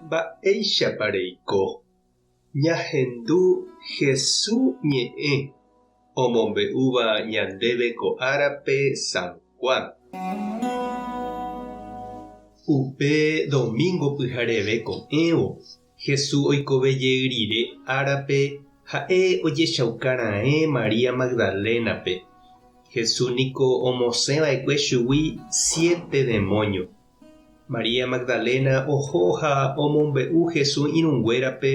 Mba'éichapa reiko? Ñahendu Hesu ñe'ẽ omombe'úva ñandéve ko árape San Juan. Upe domingo pyhareve ko'ẽvo, Hesu oikove jey rire árape ha'e ojechauka raẽ María Magdalénape. Hesu niko omosẽ va'ekue chugui siete demóño. María Magdalena oho ha omombe'u Jesús irũnguérape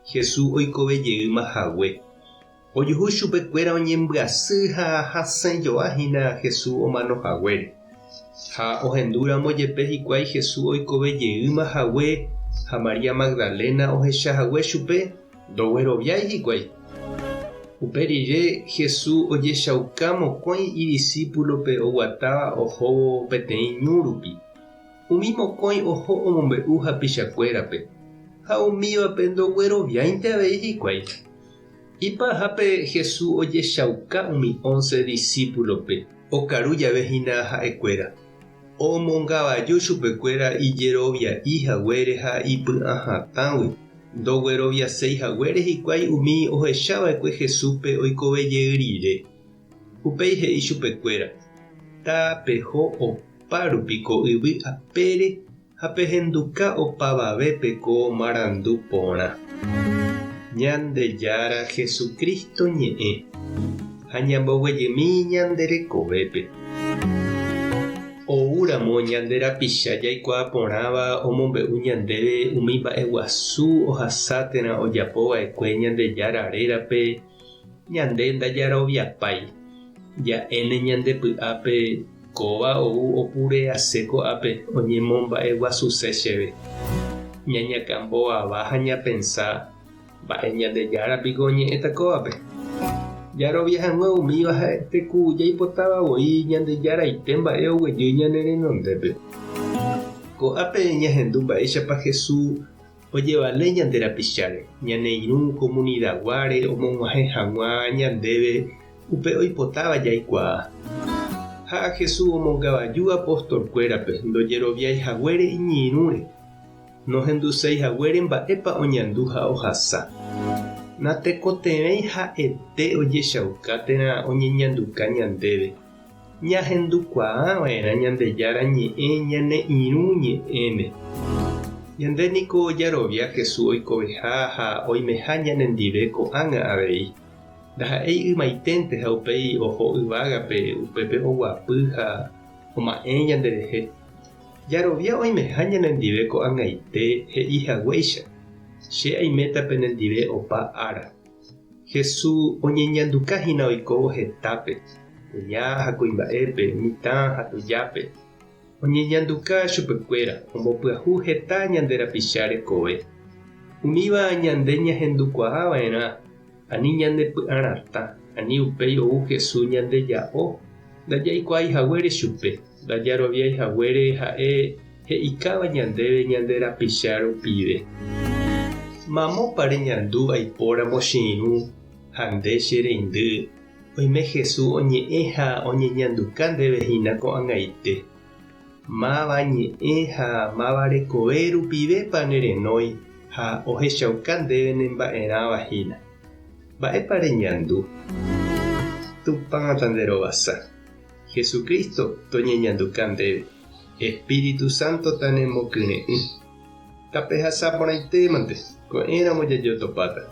Jesús oikove jeýma hague. Ojuhu chupekuéra oñembyasy ha hasẽ joa hína Jesús omano haguére. Ha ohendúramo jepe hikuái Jesús oikove jeýma hague ha María Magdalena ohecha hague chupe, ndogueroviái hikuái. Upe rire Jesús ojechauka mokõi idisípulope oguatáva ohóvo peteĩ ñu rupi. Umi mokõi oho omombe'u hapichakuérape, ha umívape ndogueroviáinte avei hikuái. Ipahápe Jesús ojechauka umi ónse disípulope okaru jave hína ha'ekuéra. Omongavaju chupekuéra ijerovia'i haguére ha ipy'ahatãgui, ndogueroviaséi haguére hikuái umi ohechava'ekue Jesúspe oikove jey rire. Upéi he'i chupekuéra, Tapeho opa rupi ko yvy apére ha pehenduka opavavépe ko marandu porã. Ñandejára Jesucristo ñe'ẽ ha ñamboguejymi ñande rekovépe. Oúramo ñande rapicha jaikuaa porãva omombe'u ñandéve umi mba'e guasu ohasa térã ojapo va'ekue Ñandejára rérape, ñande ndajaroviapái. Ja'éne ñande py'ápe kóva ou opurease ko'ápe oñemomba'eguasuse chéve. Ñañakambo'ava ha ñapensa, Mba'e Ñandejára piko oñe'ẽta kóvape? Jarovia hag̃ua umíva ha'ete ku jaipotáva voi Ñandejaraite mba'e oguejy ñane renondépe. Ko'ápe ñahendu mba'éichapa Jesús ojevale ñande rapicháre, ñane irũ komunidaguáre omog̃uahẽ hag̃ua ñandéve upe oipotáva jaikuaa. Ha Jesús omongavaju apostolkuérape ndojeroviái haguére iñirũre. Nohenduséi haguére mba'épa oñandu ha ohasa. Natekotevẽi ha'ete ojechauka térã oñeñanduka ñandéve. Ñahendukuaa va'erã Ñandejára ñe'ẽ ñane irũ ñe'ẽme. Ñande niko jarovia Jesús oikoveha ha oimeha ñanendive ko'ág̃a avei. Ndaha'éi ymaiténte ha upéi oho yvágape upépe oguapy ha oma'ẽ ñanderehe. Jarovia oimeha ñanendive ko'ag̃aite he'i haguéicha, Che aiméta penendive opa ára. Jesús oñeñanduka hína oikóvo hetápe, kuña ha kuimba'épe, mitã ha tujápe. Oñeñanduka chupekuéra, ombopyahu heta ñande rapicha rekove. Umíva ñande ñahendukuaa va'erã, ani ñande py'aratã, ani upéi ou Jesús ñandeja'o ndajaikuaái haguére chupe, ndajaroviái haguére ha'e he'ikáva ñandéve ñande rapicha rupive. Mamópa reñandu aipóramo che irũ ha nde che reindy, oime Jesús oñe'ẽ ha oñeñanduka ndéve hína ko'ag̃aite. Máva ñe'ẽ ha máva rekove rupivépa ne renói ha ohechauka ndéve ne mba'erãva hína. Mba'épa reñandu? Tupã tanderovasa. Jesucristo toñeñanduka ndéve. Espíritu Santo tanemokyre'ỹ. Tapehasa porãitémante, ko'ẽramo jajotopáta.